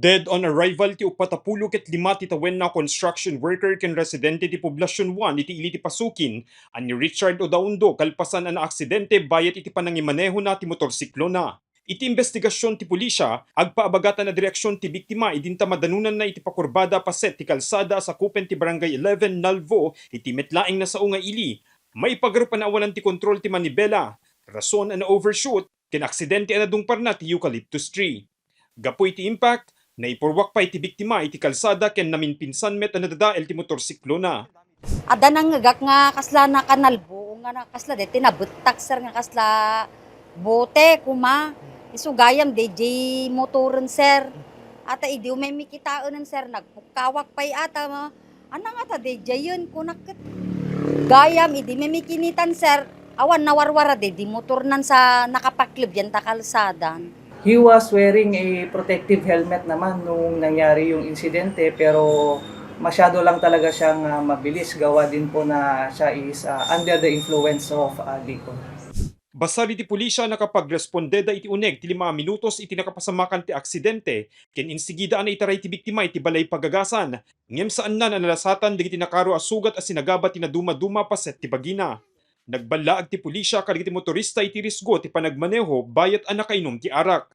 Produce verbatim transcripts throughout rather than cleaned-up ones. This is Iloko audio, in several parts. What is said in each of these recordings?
Dead on arrival ti uppat a pulo ket lima ti tawenna a construction worker ken residente ti Poblacion one iti ili ti Pasukin a ni Richard Odaondo kalpasan a naaksidente bayat iti panangimanehona ti motorsiklona. Iti imbestigasion ti pulisya, agpaabagatan a direksion ti biktima idinta madanonanna iti pakurbada a paset ti kalsada a sakupen ti Barangay eleven Nalvo iti met laeng nasao nga ili. Maipagarup a naawanan ti kontrol ti manibela, rason a na-overshoot ken aksidente a nadungparna ti eucalyptus tree. Gapu iti impact, naipurwak pay ti biktima iti kalsada ken naminpinsan met a nadadael ti motorsiklona. Adda nangngegak nga kasla nakanalbo, nga na, kasla deti nabettak, sir, nga kasla bote, kuma. Isu gayam, dayjay motoren, sir. Ata idi umay mi kitaenen, sir, nagpukkawak pay ata, ma. Ana nga ta dayjayen, kunak ket. Gayam, idi mi kinitan, sir, awan nawarwara daydi motornan sa nakapakleb dian ta kalsadan. He was wearing a protective helmet naman nung nangyari yung insidente, pero masyado lang talaga siyang, ah, mabilis gawa din po na siya is, ah, under the influence of, ah, liquor. Basar iti pulisya, nakapagrespondeda iti uneg ti lima a minutos iti nakapasamakan ti aksidente, ken insigida a naitaray ti biktima iti balay pagagasan, ngem saanna a nalasatan dagiti nakaro a sugat a sinagaba ti nadumaduma a paset ti bagina. Nagballaag ti pulisya kadagiti motorista iti risgo ti panagmaneho bayat a nakainom ti arak.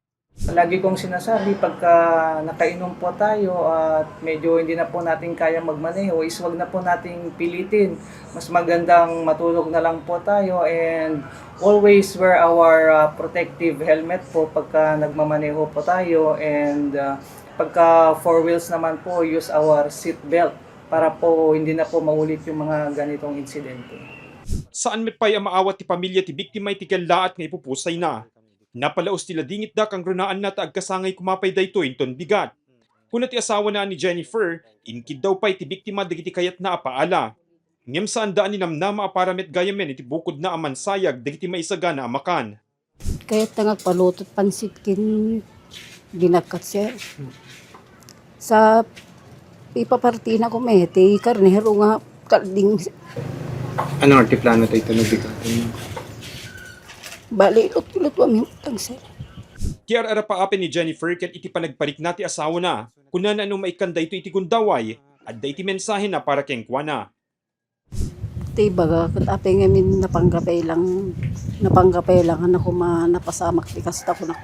Lagi kong sinasabi, pagka nakainom po tayo at medyo hindi na po natin kaya magmaneho, is wag na po nating pilitin. Mas magandang matulog na lang po tayo and always wear our, ah, protective helmet po pagka nagmamaneho po tayo, and, ah, pagka four wheels naman po, use our seat belt para po hindi na po maulit yung mga ganitong insidente. Saan met pay a maawat ti pamilya ti biktima iti kellaat nga ipupusayna. Napalaos ti ladingitda, kangrunaanna ta agkasangay koma pay daytoy inton bigat. Kuna ti asawana a ni Jennifer, inkiddaw pay ti biktima dagiti kayatna a paala. Ngem saanda a ninamnama a para met gayamen iti bukodna a mansayag dagiti maisagana a makan. Kayat ta nga agpalutot pansit ken binagkat, sir. Sa ipapartina ko met ti karnero nga kalding. Ano ti plano tayo ito nagbigat? Bali, ilot-ilot wa mi utang, sir. Ti ar-arapaapen ni Jennifer ket iti panagparikna ti asawana, kunana no maikkan daytoy iti gundaway, adda iti mensahena para kenkuana. Ti ibaga, ket apay ngamin napanggapay lang, napanggapay lang, ano, kuma napasamak ti kasta kunak.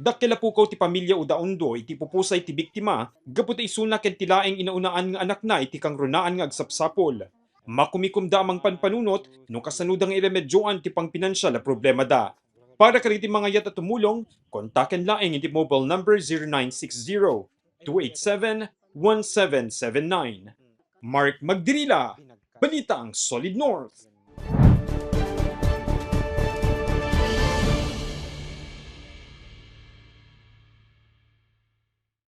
Dakkel a pukaw ti pamilya Odaondo iti pupusay ti biktima, gapu ta isuna ken ti laeng inaunaan nga anakna iti kangrunaan nga agsapsapul. Makumikomda a mangpanpanunot no kasanoda nga iremedioan ti pangpinansial a problemada. Para kadagiti mangayat a tumulong, kontaken laeng iti mobile number zero nine six zero, two eight seven, one seven seven nine. Mark Magdirila, Balitang Solid North.